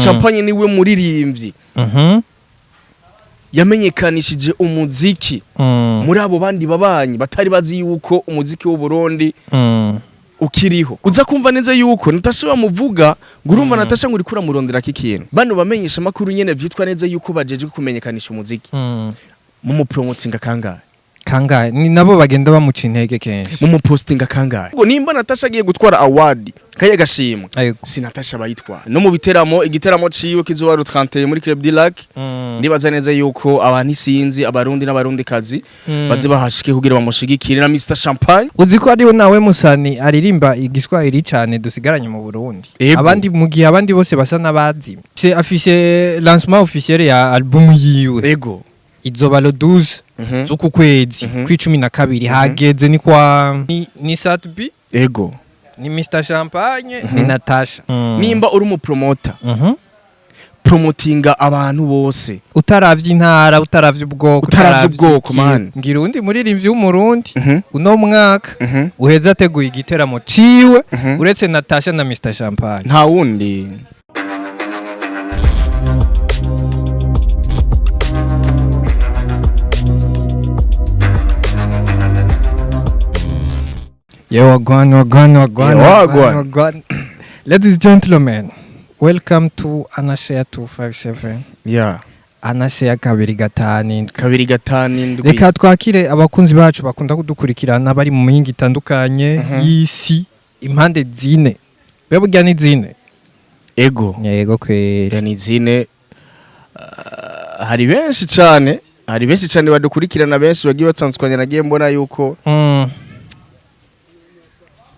Champagne niwe muririmbyi yamenyekanishije umuziki muri abo bandi babanyi batari bazi yuko umuziki w'u Burundi ukiriho. Uza kumva neza yuko Natasha bamuvuga ngo urumva Natasha ngo uriko uramurondera ikintu. Bano bamenyesha makuru nyene vyitwa neza yuko bajeje kumenyekanisha umuziki, mumupromotinga kangahe? Kangahe? Ni nabo bagenda bamuca intege kenshi. Mumupostinga kangahe? Ngo nimba Natasha agiye gutwara award, kaye gashimwe, Ayego. si Natasha bayitwara no mu biteramo. Igiteramo ciwe kizoba le 31 muri Club du Lac. Ndibaza neza yuko abantu isinzi, Abarundi n'Abarundi kazi, baze bahashike kugira bamushigikire na Mr Champagne. Uzi ko ariwe nawe musani aririmba igiswahili cane dusigaranye mu Burundi? Ego. Abandi, mu gihe abandi bose basa n'abazi. Se afise lancement officiel ya album yiwe. Izoba le 12 z'uku kwezi kw'icumi na kabiri. Hageze ni kwa ni Sat-B, ni Mr Champagne, ni Natasha. Nimba uri umupromota, promotinga abantu bose. Utaravye intara, utaravye ubwoko. Utaravye ubwoko, iki. man. Ngira undi muririmbyi w'Umurundi uno mwaka uheze ateguye igiteramo ciwe uretse Natasha na Mr Champagne? Nta wundi. Yo, wagwan, wagwan, wagwan. Yeah, wagwan. Wagwan. Ladies and gentlemen, welcome to Anashare 257. Anashare 257. 257. Reka twakire abakunzi bacu bakunda kudukurikirana bari mu mihinga itandukanye y'isi, impande zine. Be burya ni zine? Ego. Yego kweri. Ya, ni zine. Hari benshi cyane, hari benshi cyane badukurikirana, benshi bagiye batandukanye. Nagiye mbona yuko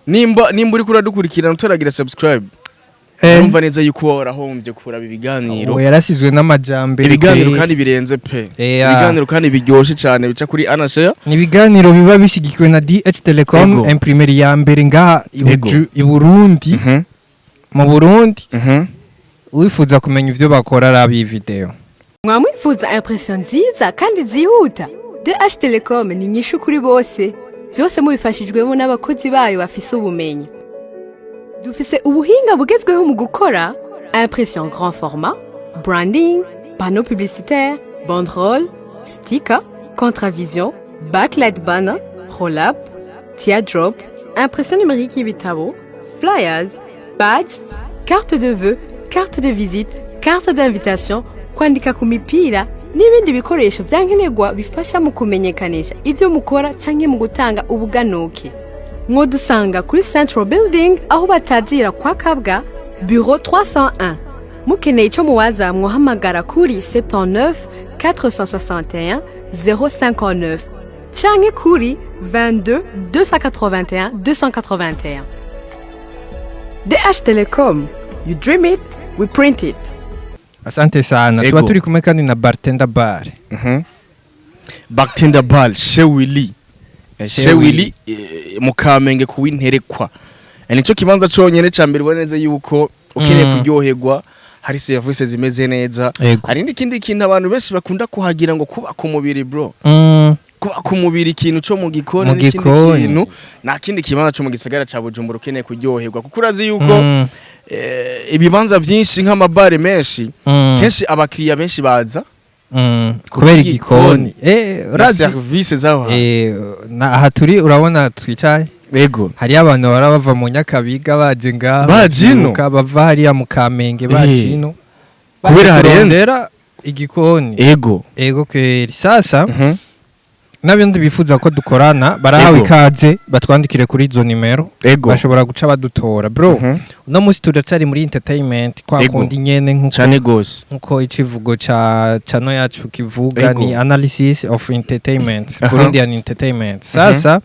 nimba uriko uradukurikirana utaragira subscribe, urumva neza yuko uba warahombye kuraba ibiganiro. Uwo yarasizwe n'amajambere. Ibiganiro Kweri. kandi birenze pe. Ibiganiro kandi biryoshe cyane bica kuri Anashare. Ni ibiganiro biba bishigikiwe na DH Telecom, imprimerie ya mbere ngaha i Burundi, mu Burundi. Wifuza kumenya ivyo bakora, araba iyi video. Mwamwifuza impression nziza kandi zihuta? DH Telecom ni nyishu kuri bose, byose mubifashijwemo n'abakozi bayo bafise ubumenyi. Dufise ubuhinga bugezweho mu gukora impression grand format, branding, panneau publicitaire, banderole, sticker, contravision, backlight banner, roll-up, teardrop, impression numérique y'ibitabo, flyers, badge, carte de vœux, carte de visite, carte d'invitation, kwandika ku mipira n'ibindi bikoresho byankenerwa bifasha mu kumenyekanisha ibyo mukora canke mu gutanga ubuganuke. Mwodusanga kuri Central Building, aho batazira kwa Kabwa, bureau 301. Mukeneye ico muwaza, mwohamagara kuri 79 461 059 canke kuri 22 281 281. DH Telecom, you dream it, we print it. Asante sana. Ego. Tuba turi kumwe kandi na Bartender Bar. Bartender Bar Chez Willy. Chez Chez Willy, mu Kamenge kuwinterekwa. Nico kibanza conyene ca mbere ubona neza yuko ukeneye kuryoherwa, hari service zimeze neza. Hari n'ikindi kintu abantu benshi bakunda kuhagira, ngo kubaka umubiri, bro. Kubaka umubiri, ikintu co mu gikoni. Mu N'ikindi gikoni. kintu, nta kindi kibanza co mu gisagara ca Bujumbura ukeneye kuryoherwa, kuko urazi yuko ibibanza byinshi nk'amabare menshi, kenshi abakiriya benshi baza Kubera igikoni. igikoni. Na Urazi service zaho hantu. Aha turi, urabona twicaye, hariyo abantu bahora bava mu Nyakabiga baje ngaha. Baje ino? Bavyibuka, bava hariya mu Kamenge baje ino. Kubera Baje harenze. kurondera igikoni. Ego kweri. Sasa n'abandi bifuza ko dukorana barahawe ikaze, batwandikire kuri izo nimero, bashobora guca badutora, bro. Uno munsi turacari muri entertainment kwa kundi nyene, nkuko Cane gose. nkuko icivugo ca chano yacu kivuga, ni analysis of entertainment, Burundian entertainment. Sasa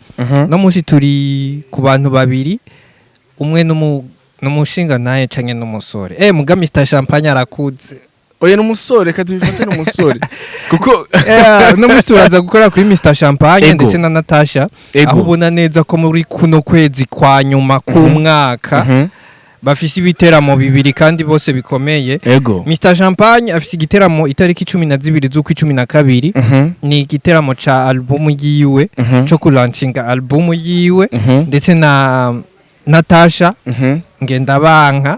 no munsi turi ku bantu babiri, umwe n'umushinga naye canke n'umusore, muga Mr Champagne arakuze. Oya, n'umusore, reka tubifate n'umusore kuko No munsi turaza gukora kuri Mr Champagne ndetse na Natasha, aho ubona neza ko muri kuno kwezi kwa nyuma k'umwaka bafise ibiteramo bibiri kandi bose bikomeye. Mr Champagne afise igiteramo itariki 12 z'ukwa 12. Ni igiteramo ca albumu yiwe, co kulancinga albumu yiwe, ndetse na Natasha Ngendabanka.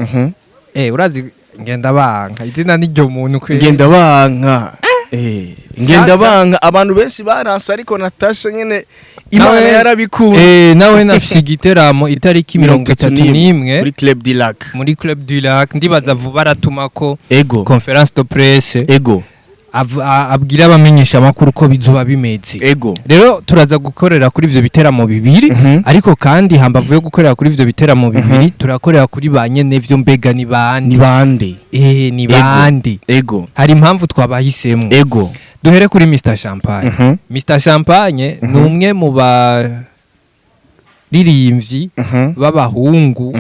Urazi Ngendabanka, izina n'iryo muntu kwe. Ngendabanka. Ngendabanka, abantu benshi baranse, ariko Natasha nyene Imana yarabikunze. Nawe nafise igiteramo itariki 31 muri Club du Lac. Muri Club du Lac. Ndibaza vuba aratuma ko conférence de presse, abwira abamenyesha amakuru ko bizoba bimeze. Rero turaza gukorera kuri ivyo biteramo bibiri, ariko kandi hambavu yo gukorera kuri ivyo biteramo bibiri, turakorera kuri ba nyene vyo. Mbega ni bande? Ni bande? Ni bande? Hari impamvu twabahisemo. Duhere kuri Mr Champagne. Mr Champagne ni umwe mu baririmbyi b'abahungu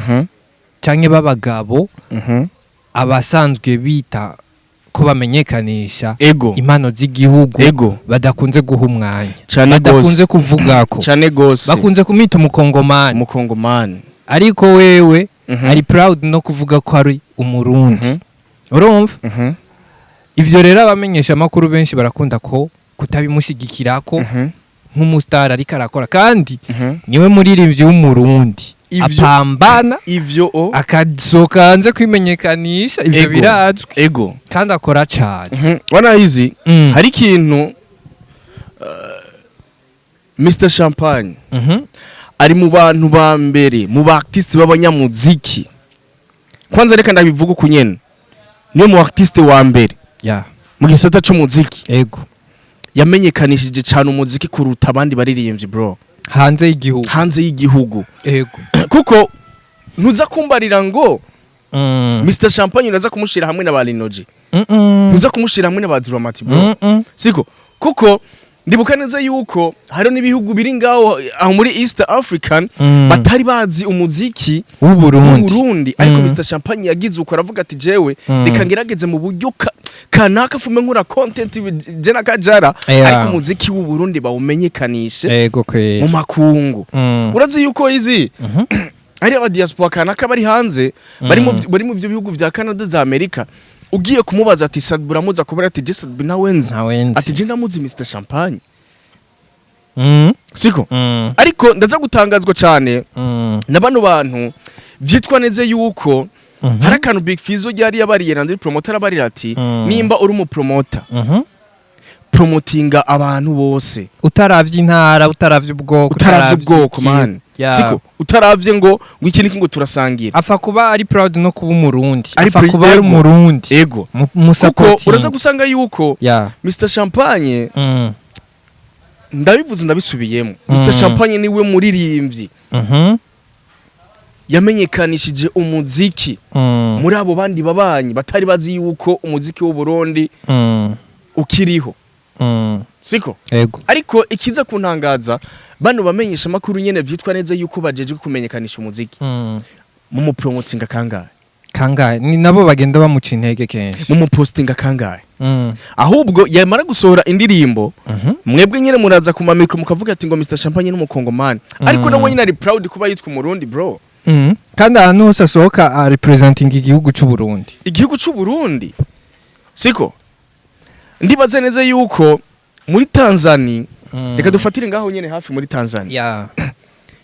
canke b'abagabo abasanzwe bita ko bamenyekanisha impano z'igihugu, badakunze guha umwanya, badakunze kuvugako, Cane gose. bakunze kumwita umukongomani. Umukongomani. Ariko wewe ari proud no kuvuga ko ari umurundi. Urumva, ivyo rero abamenyesha amakuru benshi barakunda ko kutabimushigikirako nk'umustar ariko arakora, kandi niwe muririmbyi w'umurundi apambana, Ivyo o akasohoka hanze kwimenyekanisha, ivyo birazwi, kandi akora cane. Wana hizi hari ikintu, Mr Champagne ari mu bantu ba mbere mu ba artiste b'abanyamuziki. Kwanza reka ndabivuga uku nyene, niwe mu artiste wa mbere mu gisata c'umuziki yamenyekanishije cyane umuziki kuruta abandi baririmbyi, bro. Hanze y'igihugu. Hanze y'igihugu. Kuko ntuza kumbarira ngo Mr Champagne uraza kumushira hamwe na ba Linoji, ntuza kumushira hamwe na ba Dramati, bro. Siko? Kuko ndibuka neza yuko hariho n'ibihugu biri ngaho aho muri East African batari bazi umuziki w'Uburundi. w'Uburundi, ariko Mr Champagne yagize uko aravuga ati: "Jewe reka ngerageze mu buryo kanaka fume nkura content je na Kajara, ariko umuziki w'Uburundi bawumenyekanishe Ego kwe. mu makungu." Urazi yuko izi ari aba diaspora kanaka bari hanze, bari mu bari mu byo bihugu bya Canada, za Amerika, ugiye kumubaza ati: "Sadbu uramuzi?" Akubwira ati: "Je Sadbu nawe nzi." Ntawe nzi. Ati: "Je ndamuzi Mr Champagne." Siko? Ariko ndaza gutangazwa cyane na bano bantu vyitwa neza yuko hari akantu Big Fizzo yari yabariye na Ndri Promoter, abarira ati: "Nimba uri umu promoter, promotinga abantu bose." Utaravye intara, utaravye ubwoko. Utaravye ubwoko, iki. man. Siko? Utaravye ngo iki niki, ngo turasangira. Apfa kuba ari proud no kuba umurundi. Ari Apfa kuba ari umurundi. Kuko Musupporting. uraza gusanga yuko Mr Champagne, ndabivuze ndabisubiyemo, Mr Champagne niwe muririmbyi yamenyekanishije umuziki muri abo bandi babanyi batari bazi yuko umuziki w'u Burundi ukiriho. Siko? Ego. Ariko ikiza kuntangaza, bano bamenyesha amakuru nyene vyitwa neza yuko bajeje kumenyekanisha umuziki, mu mupromotinga kangahe? Kangahe? Ni nabo bagenda bamuca intege kenshi. Mu mupostinga kangahe? Ahubwo yamara gusohora indirimbo, mwebwe nyene muraza ku mamikro mukavuga ati ngo Mr Champagne n'umukongomani, ariko nawe nyene ari proud kuba yitwa umurundi, bro. Kandi ahantu hose asohoka a representing igihugu c'u Burundi. Igihugu c'u Burundi, siko? Ndibaze neza yuko muri Tanzania, reka dufatire ngaho nyene hafi muri Tanzania,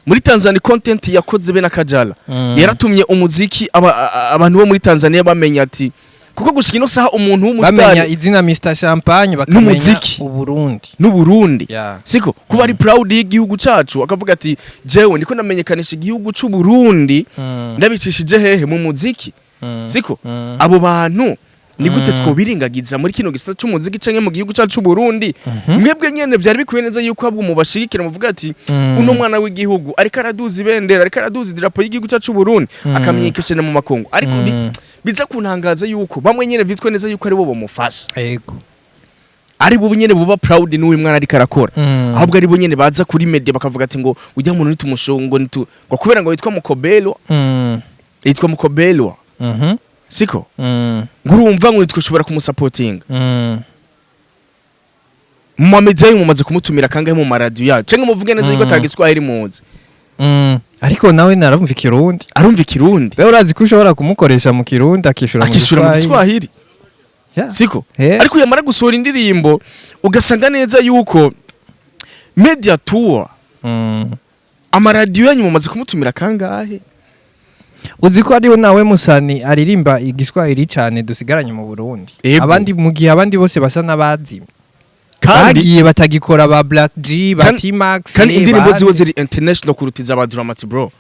muri Tanzania content yakoze be na Kajala yaratumye umuziki abantu bo muri Tanzania bamenya ati, kuko gushika ino saha umuntu Bamenya w'umusitari izina Mr Champagne, bakamenya n'umuziki. Uburundi. N'Uburundi. Siko? Kuba ari proud y'igihugu cacu, akavuga ati: "Jewe ndiko ndamenyekanisha igihugu c'u Burundi ndabicishije hehe? Mu muziki." Siko? Abo bantu ni gute twobiringagiza muri kino gisata c'umuziki canke mu gihugu cacu c'u Burundi? Mwebwe nyene vyari bikwiye neza yuko ahubwo mubashigikira, muvuga ati: "Uno mwana w'igihugu ariko araduza ibendera, ariko araduza idarapo y'igihugu cacu c'u Burundi, akamenyekesha mu makungu." Ariko biza kuntangaza yuko bamwe nyene vyitwa neza yuko ari bo bamufasha, ari bo nyene buba proud n'uyu mwana ariko arakora, ahubwo ari bo nyene baza kuri media bakavuga ati ngo ujya muntu nitumushongo nitu ngo kubera ngo yitwa Mukobelwa, yitwa Mukobelwa. Siko? Ngurumva ngo nitwashobora kumusapotinga mu mamedia, mumaze kumutumira kangahe mu maradiyo yacu? Canke muvuge neza yuko atagiswahili muzi. Ariko nawe narumva ikirundi. Arumva ikirundi. Rero urazi ko ushobora kumukoresha mu kirundi akishura mu Akishura mu giswahili. Siko? Ariko yamara gusohora indirimbo, ugasanga neza yuko media tour, amaradiyo yanyu mumaze kumutumira kangahe? Uzi ko ariwe nawe musani aririmba igiswahili cane dusigaranye mu Burundi? Ego. Abandi, mu gihe abandi bose basa n'abazimye, Kandi bagiye batagikora, ba Black G, ba T-Max. Kandi indirimbo ziwe ziri international kuruta iz'aba Dramati, bro,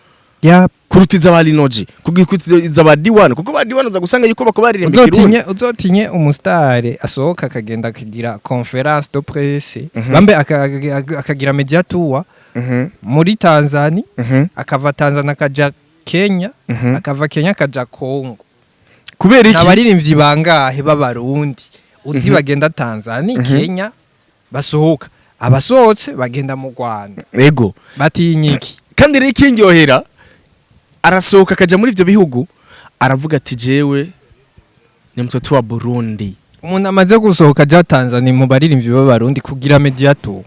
kuruta iz'aba Linoji, kuruta iz'aba D1, kuko ba D1 uza gusanga yuko bako baririmba ikirundi. Uzotinye umusitari asohoka akagenda akagira conférence de presse, bambe akagira media tour muri Tanzania, akava Tanzania akaja Kenya, akava Kenya akaja Congo. Kubera iki? N'abaririmbyi bangahe b'Abarundi uzi bagenda Tanzania, Kenya, basohoka, abasohotse bagenda mu Rwanda? Ego. Batinya iki? Kandi rero ikindyohera, arasohoka akaja muri ivyo bihugu, aravuga ati: "Jewe ni mtoto wa Burundi." Umuntu amaze gusohoka aja Tanzania mu baririmbyi b'Abarundi kugira media tour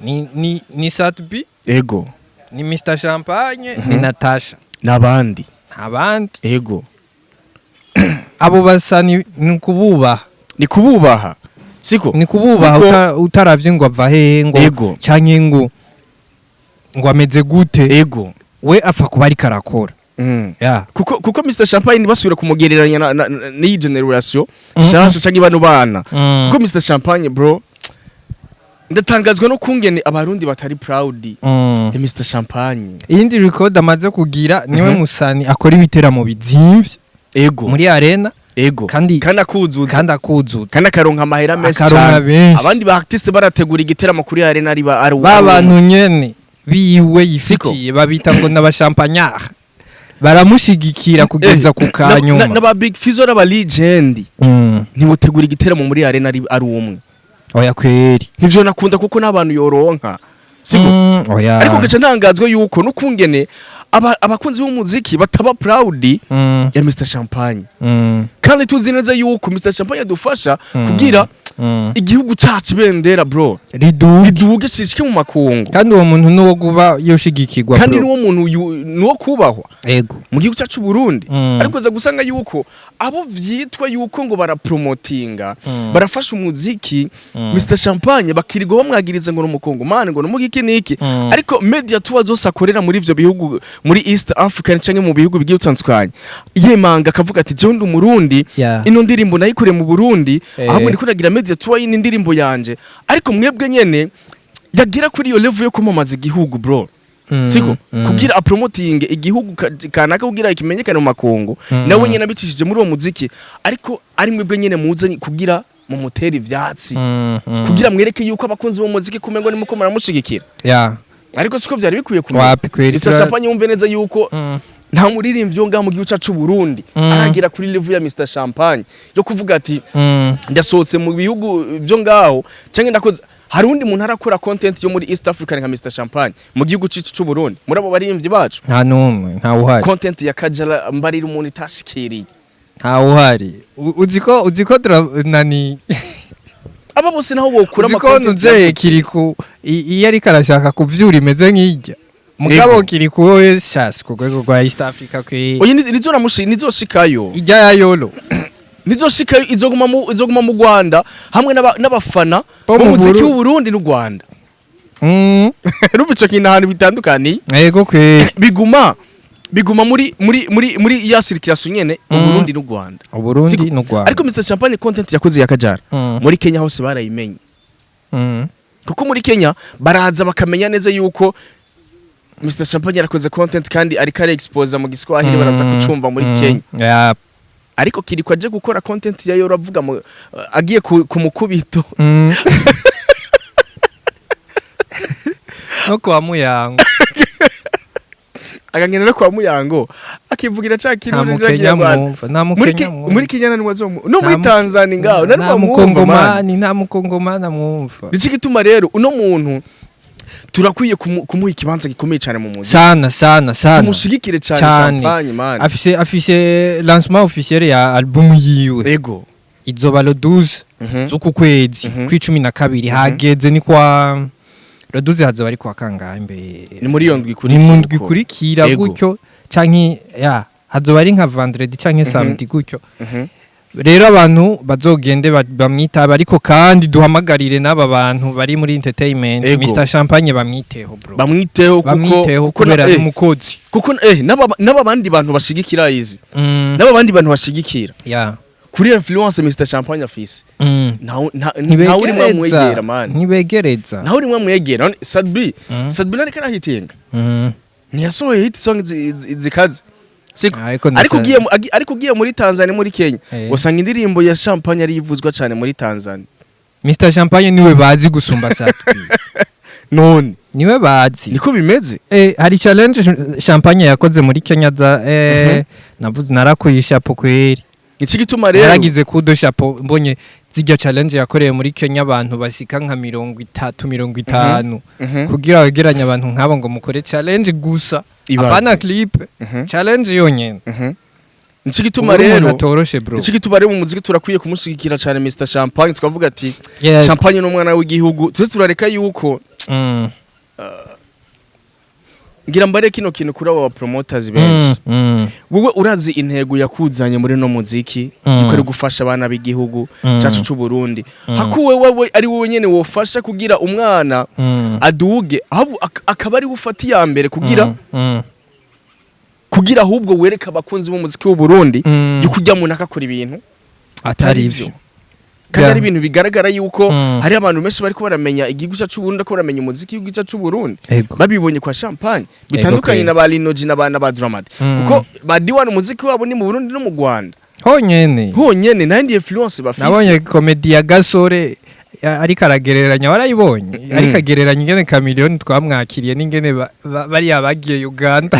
ni Sat-B, ni Mr Champagne, ni Natasha. N'abandi. Abandi. Ego. Abo basa ni kububaha. Ni kububaha, siko? Ni kububaha. Utaravye ngo ava hehe, ngo canke ngo ameze gute, we apfa kuba ariko arakora. Ya. Kuko Mr Champagne basubira kumugereranya n'iyi generation shasha canke bano bana, kuko Mr Champagne, bro, ndatangazwa no kungene Abarundi batari proud ya Mr Champagne. Iyindi record amaze kugira, niwe musani akora ibiteramo bizimvye muri arena. Kandi kandi akuzuza. Kandi akuzuza. Kandi akaronka amahera menshi Akaronka cyane. benshi. Abandi ba artiste barategura igiteramo kuri arena ari ba ari Ba bantu nyene biwe Siko. yifitiye, babita ngo n'abashampanyard, baramushigikira kugeza ku kanyuma. N'aba Big Fizzo n'aba legend ntibutegura igiteramo muri arena ari umwe. Oya kweri. Nivyo nakunda, kuko n'abantu yoronka, siko? Oya. Ariko gaca ntangazwa yuko n'ukungene abakunzi b'umuziki bataba proud ya Mr Champagne, kandi tuzi neza yuko Mr Champagne adufasha kugira igihugu cacu ibendera, bro, riduge. Riduge, cishike mu makungu. Kandi uwo muntu nuwo kuba yoshigikirwa, Kandi bro. n'uwo muntu nuwo kubahwa mu gihugu cyacu Burundi. Ariko uza gusanga yuko abo vyitwa yuko ngo barapromotinga, barafasha umuziki, Mr Champagne bakirirwa bamwagiriza ngo ni umukongomani, ngo ni umugiki niki. Ariko media tour zose akorera muri ivyo bihugu, muri East Africa canke mu bihugu bigiye bitandukanye, yemanga akavuga ati: "Jewe ndi Umurundi, ino ndirimbo nayikoreye mu Burundi, ahubwo ndiko ndagira media tour y'ino ndirimbo yanje." Ariko mwebwe nyene yagira kuri iyo level yo kwamamaza igihugu, bro, siko? Kugira apromoting igihugu kanaka kugira ikimenyekane mu makungu, nawe nyene abicishije muri uwo muziki, ariko ari mwebwe nyene muze kugira mumutere ivyatsi, kugira mwereke yuko abakunzi b'umuziki kumengo nimuko muramushigikira. Ariko siko vyari bikwiye kumera. Wapi kweri. Mr Champagne, yumve neza yuko nta muririmbyi wo ngaha mu gihugu cacu Burundi aragera kuri level ya Mr Champagne yo kuvuga ati: "Ndasohotse mu bihugu byo ngaho canke ndakoze." Hari undi muntu arakora content yo muri East Africa nka Mr Champagne mu gihugu cicu c'u Burundi, muri abo baririmbyi bacu? Nta numwe, nta uhari. Content ya Kajala, mbarira umuntu itashikiriye. Nta uhari. Uzi ko nani Aba bose naho bokura uzi ama ko content nuzeye Kiriku iyo ariko arashaka kuvyura imeze nk'ijya, mugabo Kiriku we shasi ku rwego rwa East Africa kwe. Oya, nizo namushi nizoshikayo. Ijya ya yolo. Nizoshikayo, izoguma mu Rwanda hamwe n'abafana Bo mu b'umuziki Burundi. w'u Burundi n'u Rwanda. Urumva ico kintu ahantu bitandukaniye? Yego kwe. Biguma muri ya circulation nyene mu Burundi n'u Rwanda. Uburundi Siko. n'u Rwanda. Ariko Mr Champagne, content yakoze ya Kajara, muri Kenya hose barayimenye, kuko muri Kenya baraza bakamenya neza yuko Mr Champagne yarakoze content kandi ariko ari expose mu Giswahili, baraza kucumva muri Kenya. Ariko Kiriko aje gukora content ya yoro avuga mu, agiye ku mukubito. No kwa Muyango. Akagenda no kwa Muyango akivugira ca Nta Kirundi ca mukenya Kinyarwanda. mwumva, nta Muri mukenya mwumva. Muri Kenya nani wazomu no muri Nta Tanzania ngaho nari nta bamwumva, man. mukongomani, nta mukongomani amwumva. Nico gituma rero uno muntu turakwiye kumuha ikibanza gikomeye cyane mu muziki. Sana sana sana. Tumushigikire cyane. Cyane. Champagne, man. Afise lancement officiel ya album yiwe. Izoba le 12 z'uku kwezi kw'icumi na kabiri. Hageze ni kwa le 12, hazoba ari kwa kangahe mbe? Ni muri iyo ndwi Ni ikurikira mu ndwi uko. ikurikira. Gutyo canke ya hazoba ari nka vendredi canke samedi gutyo. Rero abantu bazogende bamwitaba, ariko kandi duhamagarire n'aba bantu bari muri entertainment. Mr Champagne bamwiteho, bro. Bamwiteho kuko Bamwiteho kuko kubera na- ari umukozi. Kuko n'aba bandi bantu bashigikira izi, n'aba bandi bantu bashigikira kuri influence Mr Champagne afise, ntawe urimo amwegera, man. Ntibegereza. Ntawe urimo amwegera. None Sat-B, Sat-B nariko arahitinga, ntiyasohoye hit song zikaze, siko? Ariko Ariko ugiye muri Tanzania, muri Kenya, usanga indirimbo ya Champagne ari ivuzwa cyane muri Tanzania. Mr Champagne niwe bazi gusumba Sat-B. None Niwe bazi. niko bimeze. Hari challenge Champagne yakoze muri Kenya za navuze narakuye chapeau kweri. Iki gituma rero Yaragize kudo chapeau, mbonye zirya challenge yakoreye muri Kenya, abantu bashika nka 30, 50, kugira wegeranye abantu nk'abo ngo mukore challenge gusa. Ibaze. Apana clip, challenge yonyene. Iki gituma Ubu umuntu rero atoroshe, bro. Iki gituma rero mu muziki turakwiye kumushyigikira cyane Mr Champagne, tukavuga ati Champagne ni umwana w'igihugu, tuze turareka yuko ngira mbare kino kintu kuri abo promoters benshi. Wowe urazi intego yakuzanye muri no muziki, yuko ari gufasha abana b'igihugu cyacu c'u Burundi. Hakuwe wewe ari wowe nyene wofasha kugira umwana aduge, ahubwo akaba ari we ufata iya mbere kugira kugira ahubwo wereka abakunzi b'umuziki w'u Burundi yuko ujya muntu akakora ibintu atari ivyo. Kandi ari ibintu bigaragara yuko hari abantu benshi bariko baramenya igihugu cyacu c'u Burundi, ko baramenya umuziki w'igihugu cyacu c'u Burundi babibonye kwa Champagne, bitandukanye na ba Linoji na ba Dramati, kuko ba D1 umuziki wabo ni mu Burundi no mu Rwanda Honyene. honyene, nta yindi influence bafise. Nabonye comedy ya Gasore ariko aragereranya, warayibonye? Ariko agereranya ingene Chameleone twamwakiriye n'ingene bariya bagiye Uganda.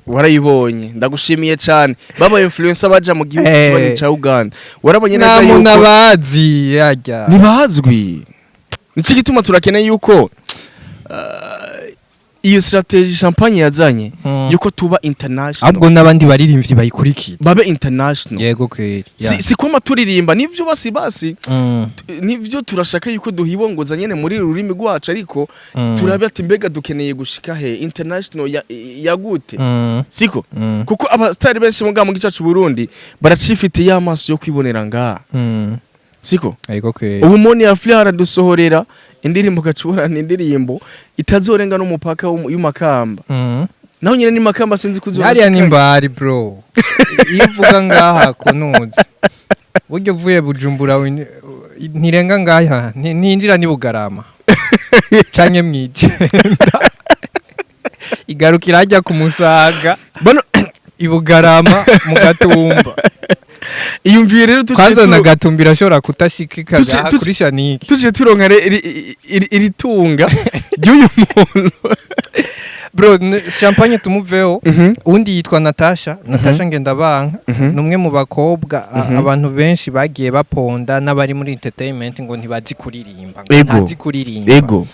Warayibonye, ndagushimiye cyane. Baba influencer baja mu gihugu kibanyi ca Uganda, warabonye Nta neza muntu yuko abazi yajya. Ntibazwi. Nico gituma turakeneye yuko iyo strategy Champagne yazanye, yuko tuba international, Ahubwo n'abandi baririmbyi bayikurikiza. babe international. Yego kweri. Si kwama turirimba nivyo basi basi, nivyo turashaka yuko duhibongoza nyene muri rurimi rwacu, ariko turabe ati mbega dukeneye gushika he, international ya, ya gute, siko? Kuko abastari benshi mu mu gicacu Burundi baracifitiye amaso yo kwibonera ngaha, siko? Yego kweri. Ubu Moni ya Fleur aradusohorera indirimbo, gacubona ni indirimbo itazorenga n'umupaka y'Umakamba. Naho nyine ni Makamba, sinzi kuzora. Hariya ni mbari, bro. Iyo uvuga ngaha kunuzi buryo uvuye Bujumbura ntirenga ngaha, ntinjira ni Bugarama canke mwijenda, igarukira hajya ku Musaga. Bano I Bugarama mu Gatumba. Iyumviye rero tuciye Kwanza na Gatumba irashobora kutashikika ngaha kuri Shaniki. Tuciye turonka iri tunga ry'uyu muntu. Bro, Champagne tumuveho. Undi yitwa Natasha, Natasha Ngendabanka, ni umwe mu bakobwa abantu benshi bagiye baponda n'abari muri entertainment ngo ntibazi kuririmba, ngo ntazi kuririmba,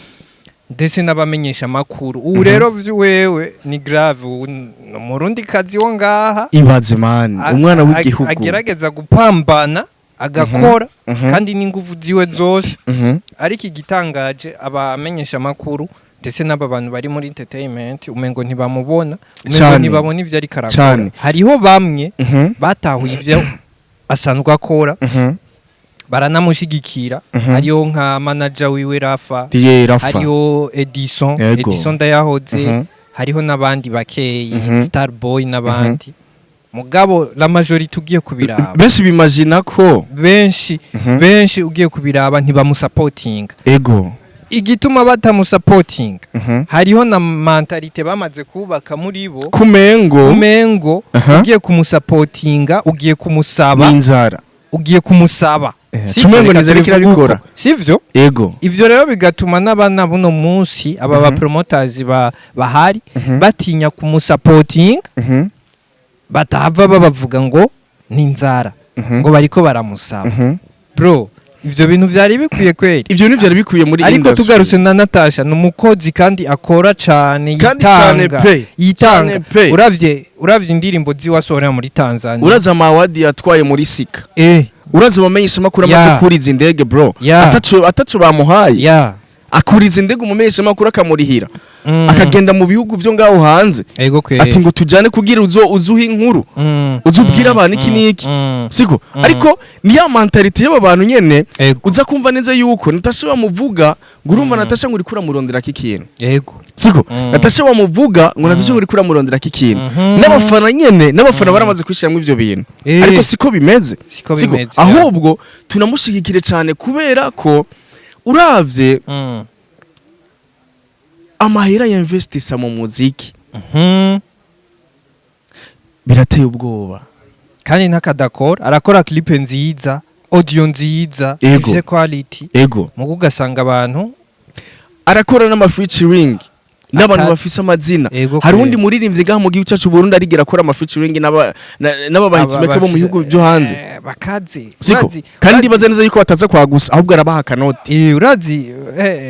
ndetse n'abamenyesha amakuru. Ubu rero wewe ni grave, ubu ni umurundi kazi wo ngaha. Ibaze, man, umwana w'igihugu. Agerageza gupambana agakora kandi n'inguvu ziwe zose, ariko igitangaje, abamenyesha amakuru ndetse n'aba bantu bari muri entertainment umengo ntibamubona, umengo ntibabona ivyo ariko arakora. Hariho bamwe batahuye ivyo asanzwe akora, baranamushigikira. Hariho nka manager wiwe Rafa, DJ Rafa, hariho Edison, Edison Ndayahoze, hariho n'abandi bakeyi, Starboy n'abandi. Mugabo la majorité ugiye kubiraba, benshi bimagina ko benshi benshi ugiye kubiraba ntibamusapotinga. Igituma batamusapotinga, hariho na mentalité bamaze kubaka muri bo, kumengo umengo ugiye kumusapotinga ugiye kumusaba, n'inzara. Ugiye kumusaba. Sivyo? Cumengo Reka nizere ko tubivuge irabikora. uko. Sivyo? Ego. Ivyo rero bigatuma n'abana buno munsi, aba ba promoters bahari, batinya kumusapotinga, batahava babavuga ngo ni inzara, ngo bariko baramusaba. Bro, ivyo bintu vyari bikwiye kweri. Ivyo bintu byari bikwiye muri Ariko industry. tugarutse na Natasha, ni umukozi kandi akora cane, Kandi cane yitanga, pe. yitanga. Cane pe. Uravye indirimbo ziwasohora muri Tanzania, Uraza ama award yatwaye muri Sika, uraza abamenyesha makuru amaze kuriza indege, bro, ataco bamuhaye. Akuriza indege umumenyesha makuru akamurihira, akagenda mu bihugu byo ngaho hanze, Ego kweri. ati ngo tujane kugira uzo uzuhe inkuru, uzubwire abantu iki n'iki, siko? Ariko ni ya mentalité y'aba bantu nyene. Uza kumva neza yuko Natasha bamuvuga ngo urumva Natasha ngo uriko uramuronderako ikintu, siko? Natasha bamuvuga ngo Natasha ngo uriko uramuronderako ikintu. N'abafana nyene, n'abafana baramaze kwishiramwo ivyo bintu, ariko siko bimeze. Siko Siko? bimeze. Ahubwo tunamushigikire cyane kubera ko uravye amahera ya investisa mu muziki, birateye ubwoba. Kandi ntakadakora, arakora clip nziza, audio nziza, ifise quality, mugo ugasanga abantu Arakora n'ama featuring n'abantu bafise amazina. Hari undi muririmbyi ngaha mu gihugu cyacu Burundi arigera akora ama featuring n'aba ba hitmaker bo mu bihugu byo hanze? Bakaze. Siko? Kandi ndibaza neza yuko bataza kwagusa, ahubwo arabaha akanoti. Urazi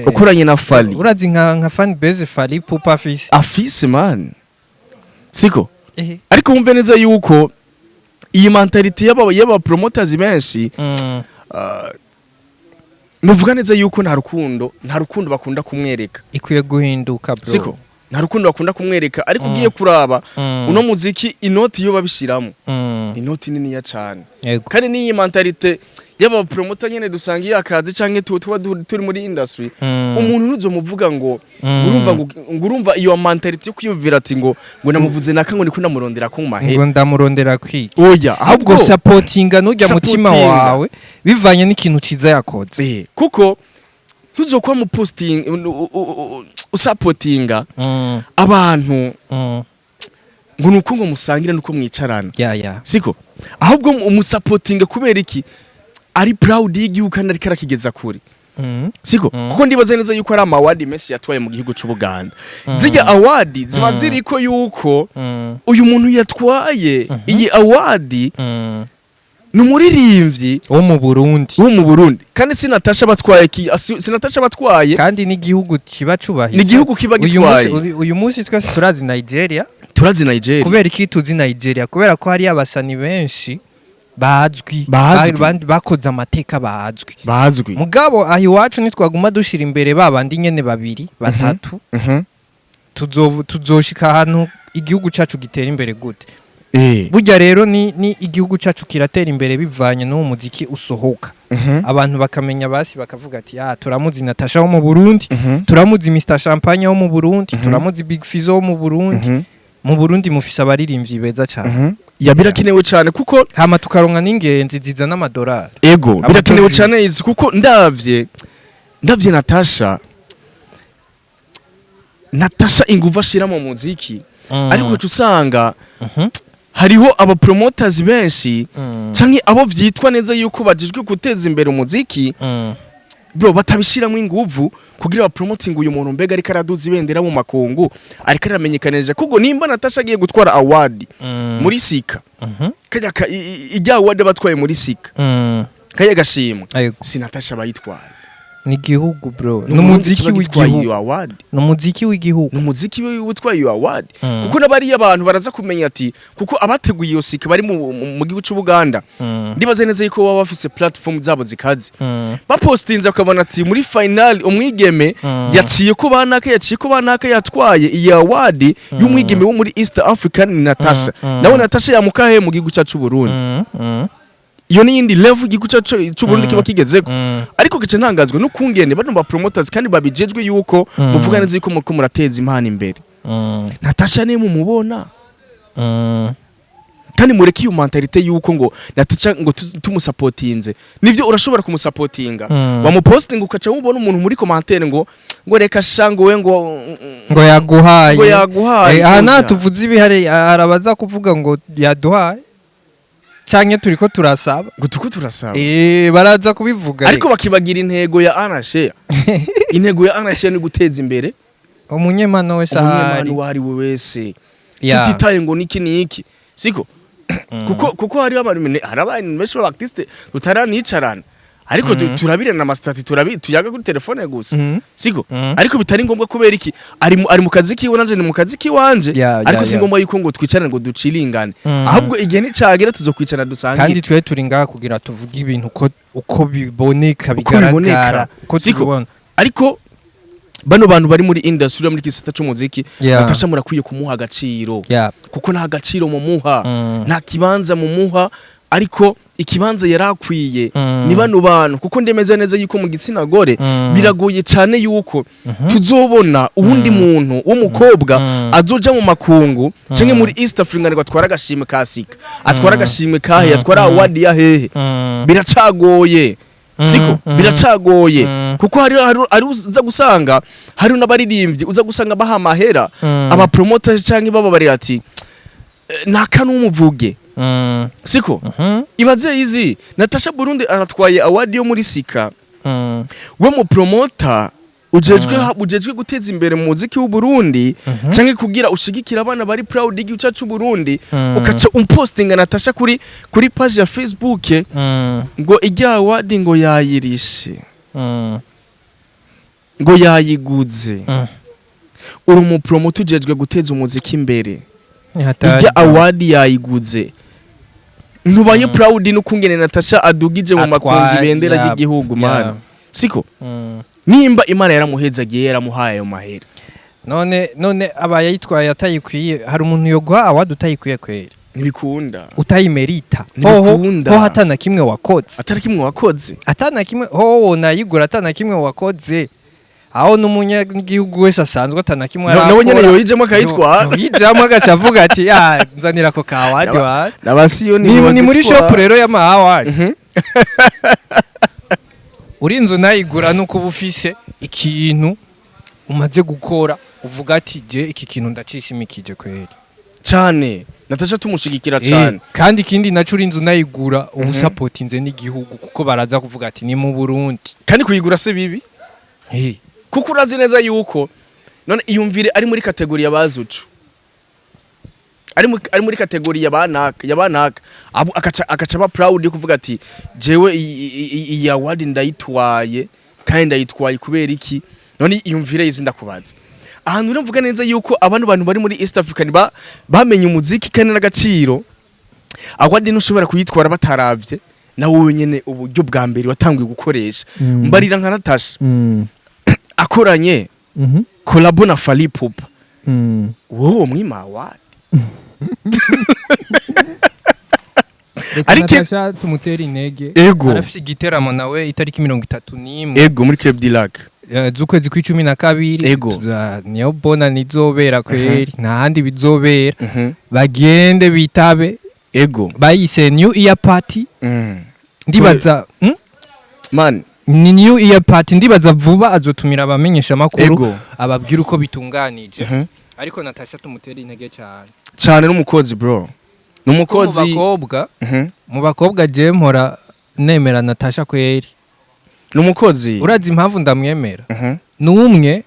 Ukoranye na Fally, urazi nka fan base Fally Ipupa afise. Afise man, siko? Ariko wumve neza yuko iyi mentalité y'aba promoters benshi, nuvuga neza yuko nta rukundo bakunda kumwereka. Ikwiye guhinduka, bro. Siko? Nta rukundo bakunda kumwereka, ariko ugiye kuraba uno muziki, inoti yo babishiramo, inoti niniya cane. Kandi n'iyi mentalité y'aba promoter nyene dusanga iyo akazi canke tuba turi muri industry, umuntu ntuzomuvuga ngo urumva ngo urumva iyo mentalité yo kwiyumvira ati ngo namuvuze naka, ngo niko ndamurondera ko mu mahera. Ngo ndamurondera kwiki. Oya, ahubwo ahubwo supportinga nujya mutima Supportinga. wawe bivanye n'ikintu ciza yakoze. Kuko ntuzokwa mu posting usupportinga abantu ngo nuko ngo musangire nuko mwicarana, ya siko? Ahubwo umusupportinga kubera iki? Ari proud y'igihugu kandi ariko arakigeza kure, siko? Kuko ndibaza neza yuko ari ama award menshi yatwaye mu gihugu c'u Buganda. Zijya award ziba ziriko yuko uyu muntu yatwaye iyi award ni umuririmbyi wo mu Burundi. Wo mu Burundi. Kandi si Natasha batwaye si Natasha batwaye. Kandi n'igihugu kiba cubahije. Ni igihugu kiba Uyu gitwaye. uyu munsi twese turazi Nigeria. Turazi Nigeria. Kubera iki tuzi Nigeria? Kubera ko hari abasani benshi bazwi, Bazwi. Bakoze amateka, bazwi. Bazwi. Mugabo aho iwacu nitwaguma dushira imbere babandi nyene babiri batatu, tuzoshika ahantu igihugu cacu gitera imbere gute? Burya rero ni igihugu cacu kiratera imbere bivanye n'uwo muziki usohoka, abantu bakamenya, basi bakavuga ati: "Ah, turamuzi Natasha wo mu Burundi, turamuzi Mr Champagne wo mu Burundi, turamuzi Big Fizzo wo mu Burundi." Mu Burundi mufise abaririmbyi beza cane. Ya, birakenewe cyane kuko Hama tukaronka n'ingenzi zizana amadolari. Ego, birakenewe Amadovize. cyane izi, kuko ndavye Natasha inguvu ashira mu muziki, ariko uca usanga hariho aba promoters benshi canke abo vyitwa neza yuko bajijwe guteza imbere umuziki, bro, batabishiramwo inguvu kugira ba promoting uyu muntu. Mbega ariko araduza ibendera mu makungu, ariko aramenyekanisha, kuko nimba Natasha agiye gutwara award muri Sika, kajya ijya award batwaye muri Sika, kajya gashimwe, si Natasha bayitwaye. Ni igihugu, bro. Ni Ni Umurundi umuziki kiba gitwaye w'igihugu. iyo award. Ni umuziki w'igihugu. Ni umuziki witwaye iyo award, kuko n'abariya abantu baraza kumenya ati kuko abateguye iyo Sika bari mu gihugu cy'u Buganda, ndibaza neza yuko baba bafise platform zabo zikaze, bapostinze bakabona ati muri final umwigeme yaciye ko banaka, yaciye ko banaka, yatwaye iyi award y'umwigeme wo muri East African ni Natasha. Nawe Natasha yamukahe mu gihugu cyacu Burundi. Iyo ni yindi level igihugu cyacu cy'u Burundi kiba kigezeko. Ariko gice ntangazwe n'ukungene bano ba promoters kandi babijejwe yuko muvuga neza yuko muriko murateza impano imbere, Natasha niyo mumubona, kandi mureke iyo mentalité yuko ngo Natasha ngo tumusapotinze. Nivyo, urashobora kumusapotinga, wamupostinga ukaca wubona umuntu muri commentaire ngo reka sha, ngo we ngo Ngo yaguhaye. Ngo yaguhaye. Aha nta Oya. tuvuze ibihari, harabaza kuvuga ngo yaduhaye canke turiko turasaba. Ngo tuko turasaba. Baraza kubivuga. Ariko bakibagira intego ya Anashe. Intego ya Anashe ni guteza imbere Umunyemano wese ahari. Umunyemano uwo ari we wese, tutitaye ngo niki niki, siko? Kuko hariho abantu, hari abantu benshi b'aba artiste tutaranicarana, ariko turabirana ama status, turabi tuyaga kuri telefone gusa, siko? Ariko bitari ngombwa. Kubera iki? Ari mu kazi kiwe, nanje ni mu kazi kiwanje, ariko si ngombwa yuko ngo twicarane ngo duciringane. Ahubwo igihe nicagera tuzokwicarana dusangire. Kandi twe turi ngaha kugira tuvuge ibintu uko biboneka, Uko biboneka. bigaragara, uko Siko? tubibona. Ariko Bano bantu bari muri industry, muri gisata c'umuziki, Natasha murakwiye kumuha agaciro, kuko nta gaciro mumuha, nta kibanza mumuha, ariko ikibanza yarakwiye ni bano bantu, kuko ndemeza neza yuko mu gitsina gore biragoye cyane yuko tuzobona uwundi muntu w'umukobwa azoja mu makungu canke muri East Africa ngo atwara agashimwe ka Sika, atwara agashimwe kahe, atwara award ya hehe. Biracagoye, siko? Biracagoye, kuko hari uza gusanga hari n'abaririmbyi uza gusanga baha amahera aba promoter canke bababarira ati: "Eh, naka n'umuvuge." Siko? Ibaze izi Natasha Burundi aratwaye award yo muri Sika, we mu promoter ujejwe ujejwe guteza imbere mu muziki w'u Burundi canke kugira ushigikira abana bari proud y'igihugu cyacu c'u Burundi, ukaca umpostinga Natasha kuri page ya Facebook ngo ijya award ngo yayirishe, ngo yayiguze. Uri umu promoter ujejwe guteza umuziki imbere, Ni hatari. ijya award yayiguze, ntubaye proud n'ukungene Natasha adugije mu makungu ibendera ry'igihugu, man, siko? Nimba Imana yaramuhezagiye, yaramuhaye ayo mahera. None aba yayitwaye atayikwiye? Hari umuntu yoguha award utayikwiye kweri? Ntibikunda. Utayimerita hoho? Ntibikunda. Ho hatana kimwe wakoze. Atari kimwe wakoze. Atana kimwe ho wonayigura, atana kimwe wakoze, aho n'umunyagihugu wese asanzwe atana kimwe Nawe nyene yoyijemo akayitwara. Yoyijamo agaca avuga ati: "Ya nzanira ako ka award wa." N'abasiyoni. Ni muri shop rero y'ama award. Uri inzu nayigura nuko uba ufise ikintu umaze gukora, uvuga ati: "Je iki kintu ndacishimikije kweri." Cyane, Natasha tumushigikira cyane. Kandi ikindi naco, uri inzu nayigura uba usapotinze n'igihugu, kuko baraza kuvuga ati: "Ni mu Burundi." Kandi kuyigura si bibi, kuko urazi neza yuko none iyumvire ari muri catégorie y'abazucu, ari muri catégorie y'abanaka abo, akaca aba proud yo kuvuga ati: "Jewe iyi award ndayitwaye, kandi ndayitwaye kubera iki?" None iyumvire izi, ndakubaza ahantu rero mvuga neza yuko abantu bantu bari muri East African bamenye umuziki kandi n'agaciro, award ntushobora kuyitwara bataravye nawe wenyene uburyo bwa mbere watanguye gukoresha. Mbarira, nka Natasha akoranye collabo na Fally Ipupa, wowe mwima award? Natasha tumutera intege. Arafise igiteramo nawe itariki 31 Ego, muri Club du Lac. Z'ukwezi kw'icumi na kabiri. Niyo bona nizobera kweri, nta handi bizobera. Bagende bitabe. Bayise New Year Party. Ndibaza, Man. Ni New Year Party. Ndibaza vuba azotumira abamenyesha makuru, ababwira uko bitunganije. Ariko Natasha tumutera intege cyane. Cyane, n'umukozi bro, n'umukozi. Mu bakobwa, mu bakobwa je mpora nemera Natasha kweri. N'umukozi. Urazi impamvu ndamwemera? Ni umwe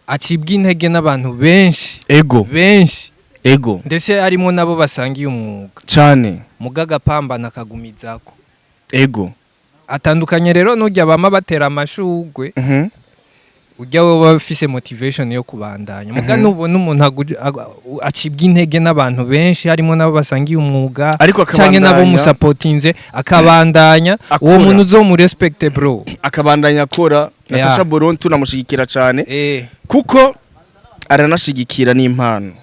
acibwa intege n'abantu benshi, benshi, ndetse harimo nabo basangiye umwuga, mugaga apambana akagumizako. Atandukanye rero n'ujya bama batera amashugwe, ujya wowe ufise motivation yo kubandanya, muga nubona umuntu acibwa intege n'abantu benshi, harimo nabo basangiye umwuga ariko canke nabo akabandanya musapotinze, akabandanya, uwo Akora. muntu uzomurespecte bro. Akabandanya akora. Natasha Burundi tunamushigikira cyane, kuko aranashigikira n'impano.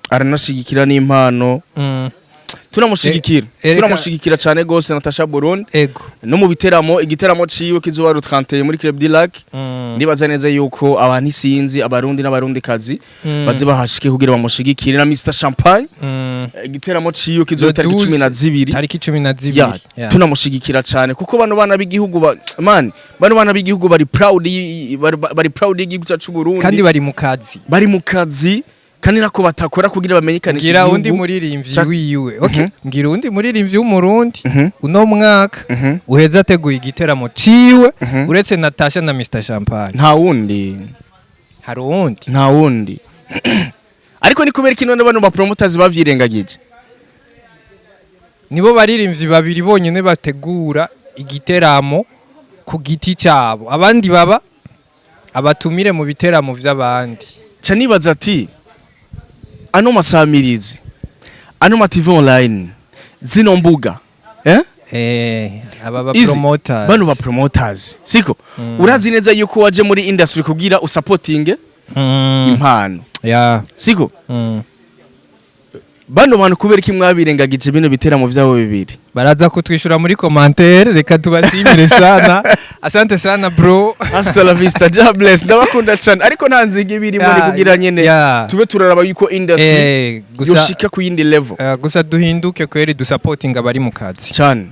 Aranashigikira n'impano. Tunamushigikira. Tunamushigikira cyane gose Natasha Burundi. No mu biteramo, igiteramo ciwe kizoba le 31 muri Club du Lac. Ndibaza neza yuko abantu isinzi, abarundi n'abarundi kazi, baze bahashike kugira bamushigikire na Mr Champagne. Igiteramo ciwe kizoba tariki 12, 12. Tariki 12. Tunamushigikira cyane, kuko bano bana b'igihugu man, bano bana b'igihugu bari proud bari proud y'igihugu cyacu Burundi. Kandi bari mu kazi. Bari mu kazi, kandi nako batakora kugira bamenyekanishe Ngira undi igihugu. muririmbyi wiwe, okay, ngira undi muririmbyi w'umurundi uno mwaka uheze ateguye igiteramo ciwe, uretse Natasha na Mr Champagne. Nta wundi. Hari uwundi. Nta wundi. Ariko ni kubera ko none bano ba promoters bavyirengagije? Nibo baririmbyi babiri bonyene bategura igiteramo ku giti cyabo, abandi baba abatumire mu biteramo vy'abandi. Ca nibaza ati: ano masamirizi, ano ma TV online, zino mbuga, eh? Aba ba Easy. promoters. Bano ba promoters, siko? Urazi neza yuko waje muri industry kugira usupportinge impano, siko? Bano bantu, kubera iki mwabirengagije bino biteramo vyabo bibiri? Baraza kutwishura muri commentaire. Reka tubashimire sana, asante sana bro. Hasta la vista, God bless, ndabakunda cyane, ariko nta nziga ibirimo, ni kugira nyene tube turaraba yuko industry Gusa yoshika ku yindi level. Gusa duhinduke kweri, dusupporting abari mu kazi. Cyane.